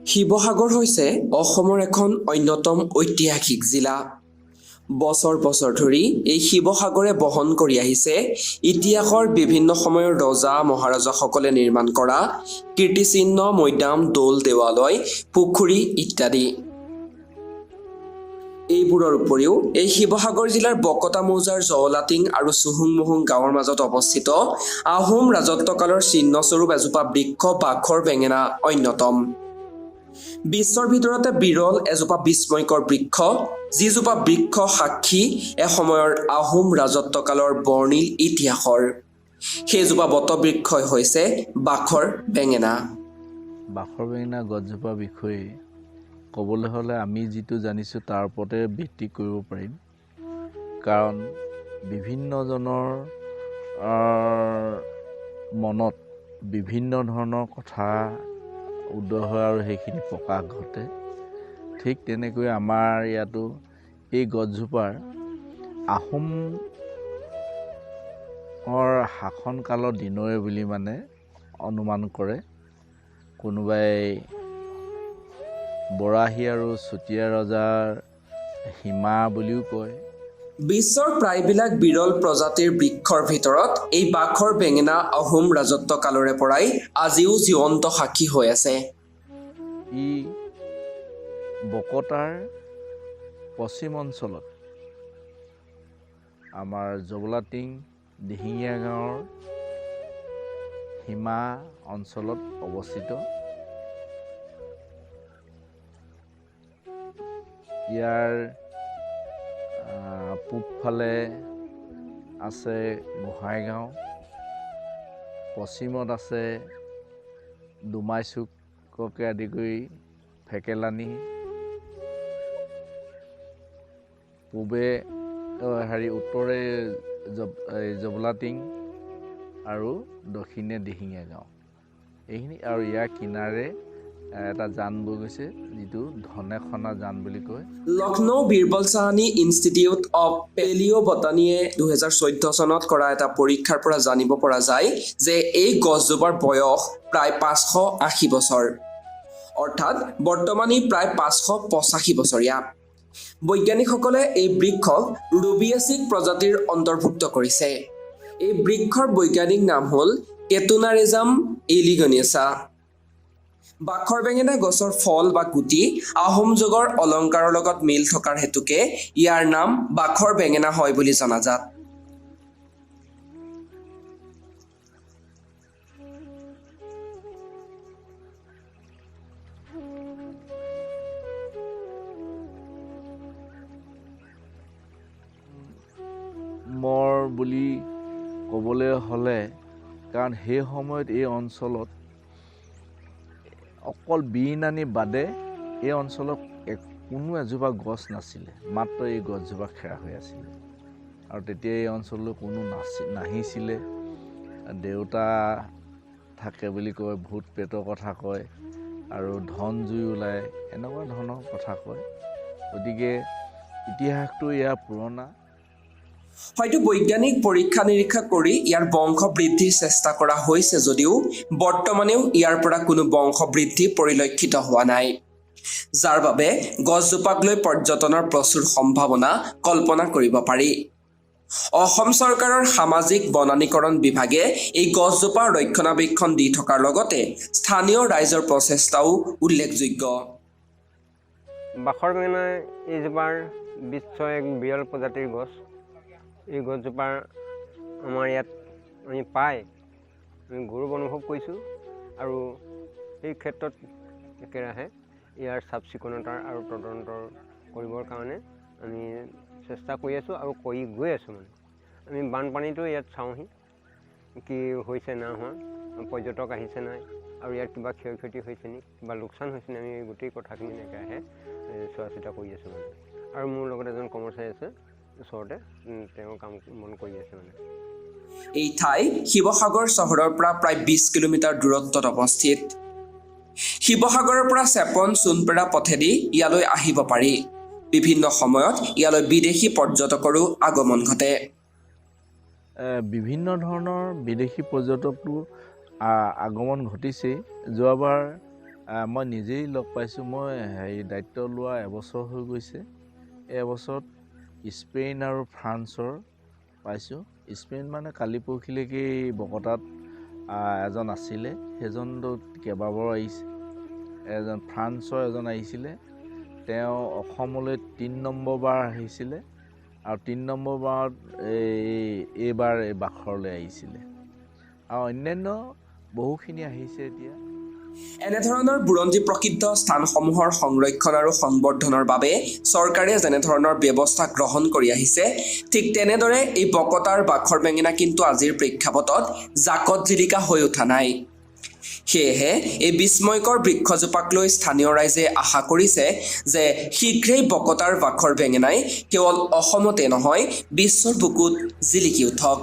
শিৱসাগৰ হৈছে অসমৰ এখন অন্যতম ঐতিহাসিক জিলা। বছৰ বছৰ ধৰি এই শিৱসাগৰে বহন কৰি আহিছে ইতিহাসৰ বিভিন্ন সময়ৰ ৰজা মহাৰজাসকলে নিৰ্মাণ কৰা কীৰ্তিচিহ্ন, মৈদাম, দৌল, দেৱালয়, পুখুৰী ইত্যাদি। এইবোৰৰ উপৰিও এই শিৱসাগৰ জিলাৰ বকতা মৌজাৰ জওলাটিং আৰু চুহুংমুহুং গাঁৱৰ মাজত অৱস্থিত আহোম ৰাজত্বকালৰ চিহ্নস্বৰূপ এজোপা বৃক্ষ বাখৰ বেঙেনা অন্যতম। বিশ্বৰ ভিতৰতে বিৰল এজোপা বিস্ময়কৰ বৃক্ষ, যিজোপা বৃক্ষ সাক্ষী এসময়ৰ আহোম ৰাজত্বকালৰ বৰ্ণিল ইতিহাসৰ। সেইজোপা বটবৃক্ষই হৈছে বাখৰ বেঙেনা। বাখৰ বেঙেনা গছজোপাৰ বিষয়ে ক'বলৈ হ'লে আমি যিটো জানিছোঁ, তাৰ ওপৰতে ভিত্তি কৰিব পাৰিম। কাৰণ বিভিন্নজনৰ মনত বিভিন্ন ধৰণৰ কথা উদয় হয় আৰু সেইখিনি প্ৰকাশ ঘটে। ঠিক তেনেকৈ আমাৰ ইয়াতো এই গছজোপাৰ আহোমৰ শাসনকালৰ দিনৰে বুলি মানে অনুমান কৰে। কোনোবাই বৰাহী আৰু চুতীয়া ৰজাৰ সীমা বুলিও কয়। বিশ্বৰ প্ৰায়বিলাক বিৰল প্ৰজাতিৰ বৃক্ষৰ ভিতৰত এই বাখৰ বেঙেনা আহোম ৰাজত্ব কালৰে পৰাই আজিও জীৱন্ত সাক্ষী হৈ আছে। ই বকতাৰ পশ্চিম অঞ্চলত আমাৰ জবলাটিং দিহিঙীয়া গাঁৱৰ সীমা অঞ্চলত অৱস্থিত। ইয়াৰ পূবফালে আছে গোহাঁইগাঁও, পশ্চিমত আছে ডুমাইচুককে আদি কৰি ফেকেলানি, পূবে হেৰি উত্তৰে এই জবলাটিং আৰু দক্ষিণে দিহিঙীয়া গাঁও, এইখিনি। আৰু ইয়াৰ কিনাৰে এটা জান বৈ গৈছে, যিটো ধনেখনা জান বুলি কয়। লক্ষ্ণৌ বীৰবল চাহানী ইনষ্টিটিউট অৱ পেলিঅ' বটানীয়ে 2014 চনত কৰা এটা পৰীক্ষাৰ পৰা জানিব পৰা যায় যে এই গছজোপাৰ বয়স প্ৰায় 580 বছৰ, অৰ্থাৎ বৰ্তমান ই প্ৰায় 585 বছৰীয়া। বৈজ্ঞানিকসকলে এই বৃক্ষক ৰুবিয়াচিক প্ৰজাতিৰ অন্তৰ্ভুক্ত কৰিছে। এই বৃক্ষৰ বৈজ্ঞানিক নাম হ'ল কেটোনাৰেজাম এলিগনেছা। বাখৰ বেঙেনা গছৰ ফল বা গুটি আহোম যুগৰ অলংকাৰৰ লগত মিল থকাৰ হেতুকে ইয়াৰ নাম বাখৰ বেঙেনা হয় বুলি জনাজাত। মৰ বুলি ক'বলৈ হ'লে, কাৰণ সেই সময়ত এই অঞ্চলত অকল বিৰিণানী বাদে এই অঞ্চলত কোনো এজোপা গছ নাছিলে, মাত্ৰ এই গছজোপা খাৰা হৈ আছিলে। আৰু তেতিয়া এই অঞ্চললৈ কোনো নাহিছিলে। দেউতা থাকে বুলি কয়, ভূত প্ৰেতৰ কথা কয় আৰু ধন জুই ওলায়, এনেকুৱা ধৰণৰ কথা কয়। গতিকে ইতিহাসটো ইয়াৰ পুৰণা। হয়তো বৈজ্ঞানিক পৰীক্ষা নিৰীক্ষা কৰি ইয়াৰ বংশ বৃদ্ধিৰ চেষ্টা কৰা হৈছে যদিও বৰ্তমানেও ইয়াৰ পৰা কোনো বংশ বৃদ্ধি পৰিলক্ষিত হোৱা নাই, যাৰ বাবে গছজোপাক লৈ পৰ্যটনৰ প্ৰচুৰ সম্ভাৱনা কল্পনা কৰিব পাৰি। অসম চৰকাৰৰ সামাজিক বনানীকৰণ বিভাগে এই গছজোপা ৰক্ষণাবেক্ষণ দি থকাৰ লগতে স্থানীয় ৰাইজৰ প্ৰচেষ্টাও উল্লেখযোগ্য। বাখৰ বেঙেনা এইজোপাৰ বিশ্ব এক বিৰল প্ৰজাতিৰ গছ। এই গছজোপাৰ আমাৰ ইয়াত আমি পাই আমি গৌৰৱ অনুভৱ কৰিছোঁ আৰু সেই ক্ষেত্ৰত একেৰাহে ইয়াৰ চাফ চিকুণতাৰ আৰু তদন্ত কৰিবৰ কাৰণে আমি চেষ্টা কৰি আছোঁ আৰু কৰি গৈ আছোঁ। আমি বানপানীটো ইয়াত চাওঁহি কি হৈছে নাই হোৱা, পৰ্যটক আহিছে নাই আৰু ইয়াত কিবা ক্ষয় ক্ষতি হৈছে নি, কিবা লোকচান হৈছে নি, আমি এই গোটেই কথাখিনি একেৰাহে চোৱা চিতা কৰি আছোঁ। আৰু মোৰ লগত এজন কৰ্মচাৰী আছে ওচৰতে, তেওঁ কাম বন কৰি আছে। এই ঠাই শিৱসাগৰ চহৰৰ পৰা প্ৰায় 20 কিলোমিটাৰ দূৰত্বত অৱস্থিত। শিৱসাগৰৰ পৰা চেপন চূণপেৰা পথেদি ইয়ালৈ আহিব পাৰি। বিভিন্ন সময়ত ইয়ালৈ বিদেশী পৰ্যটকৰো আগমন ঘটে। বিভিন্ন ধৰণৰ বিদেশী পৰ্যটকটো আগমন ঘটিছেই। যোৱাবাৰ মই নিজেই লগ পাইছোঁ। মই হেৰি দায়িত্ব লোৱা এবছৰ হৈ গৈছে। এই এবছৰত স্পেইন আৰু ফ্ৰান্সৰ পাইছোঁ। স্পেইন মানে কালি পৰহিলৈকে এই বকতাত এজন আছিলে, সেইজনতো কেইবাবাৰো আহিছে। এজন ফ্ৰান্সৰ এজন আহিছিলে, তেওঁ অসমলৈ 3 নম্বৰ বাৰ আহিছিলে আৰু 3 নম্বৰ বাৰত এইবাৰ এই বাখৰলৈ আহিছিলে আৰু অন্যান্য বহুখিনি আহিছে। এতিয়া এনেধৰণৰ বুৰঞ্জী প্ৰসিদ্ধ স্থানসমূহৰ সংৰক্ষণ আৰু সংবৰ্ধনৰ বাবে চৰকাৰে যেনেধৰণৰ ব্যৱস্থা গ্ৰহণ কৰি আহিছে, ঠিক তেনেদৰে এই বকতাৰ বাখৰ বেঙেনা কিন্তু আজিৰ প্ৰেক্ষাপটত জাকত জিলিকা হৈ উঠা নাই। সেয়েহে এই বিস্ময়কৰ বৃক্ষজোপাক লৈ স্থানীয় ৰাইজে আশা কৰিছে যে শীঘ্ৰেই বকতাৰ বাখৰ বেঙেনাই কেৱল অসমতে নহয়, বিশ্বৰ বুকুত জিলিকি উঠক।